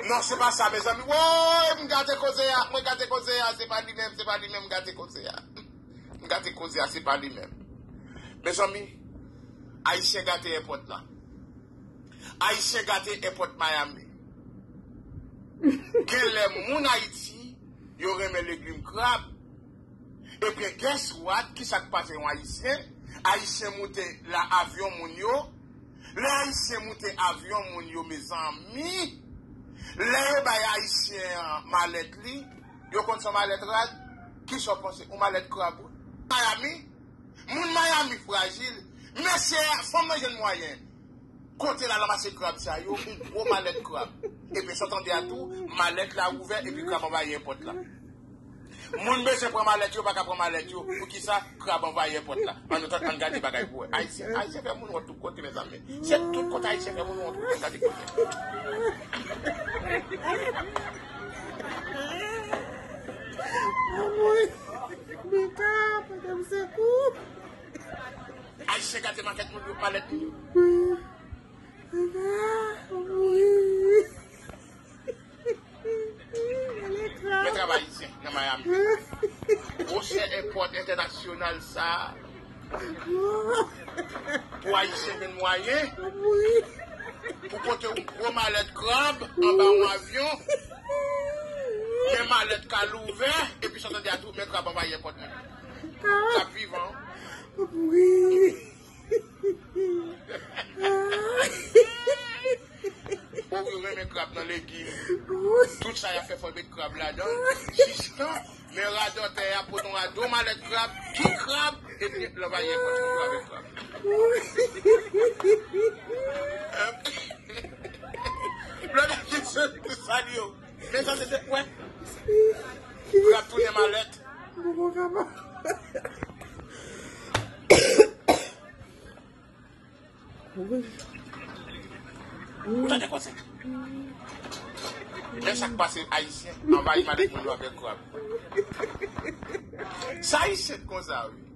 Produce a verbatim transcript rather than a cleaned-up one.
Non, se pa sa, mezanmi. Woy, m gate koze a, mwen gate koze a, se pa li menm, se pa li menm, m gate koze a. M gate koze a, se pa li menm. Mezanmi, Ayisyen gate èpòt la. Ayisyen gate èpòt Miami. Gen lè moun Ayiti, yo renmen legim krab. Ebyen, guess what? Kisa k pase yon Ayisyen? Ayisyen moute la avyon moun yo. Lè Ayisyen moute avyon moun yo, mezanmi, lè yo bay Ayisyen an malèt li, yo konn se yon malèt rad. Kisa w panse? Yon malèt krab, wi. Miami, moun Miami frajil. Mesye, fò m jwenn mwayen. Kote l al ranmase krab sa yo, yon gwo malèt krab. Epi sa w tande a tou, malèt la ouvè, epi krab anvayi èpòt la. Moun bezwen pran malèt yo, pa ka pran malèt yo. Poukisa? Krab anvayi èpòt la. Ann nou tann, ann gade bagay pou wè. Ayisyen, Ayisyen fè moun wont tout kote, mezanmi. Se tout kote Ayisyen fè moun wont, wi, gade kote. Anmwey, Mika, pote m sekou. Ayisyen gate makèt moun yo, malèt moun yo. Mwen travay Ayisyen nan Miami. Gwosè èpòt entènasyonal sa a. Pou Ayisyen jwenn mwayen pou pote yon gwo malèt krab anba yon avyon. Men malèt ka louvè, epi sa w tande a tou, men krab anvayi èpòt moun. K ap vivan. Bon, yo renmen krab nan legim. Tout sa y ap fè, fò yo met krab ladan. Jistan, men radòtè a pote yon rado malèt krab. Ki krab? Epi l anvayi èpòt moun yo avèk krab. Lòt ki soti tout sa li yo. Men sa se te kwè. Krab tounen malèt. Mwen poko kapab. Ou tande konsa? Men sa k pase Ayisyen anvayi malèt moun yo avèk krab. Sa Ayisyen t konsa, wi.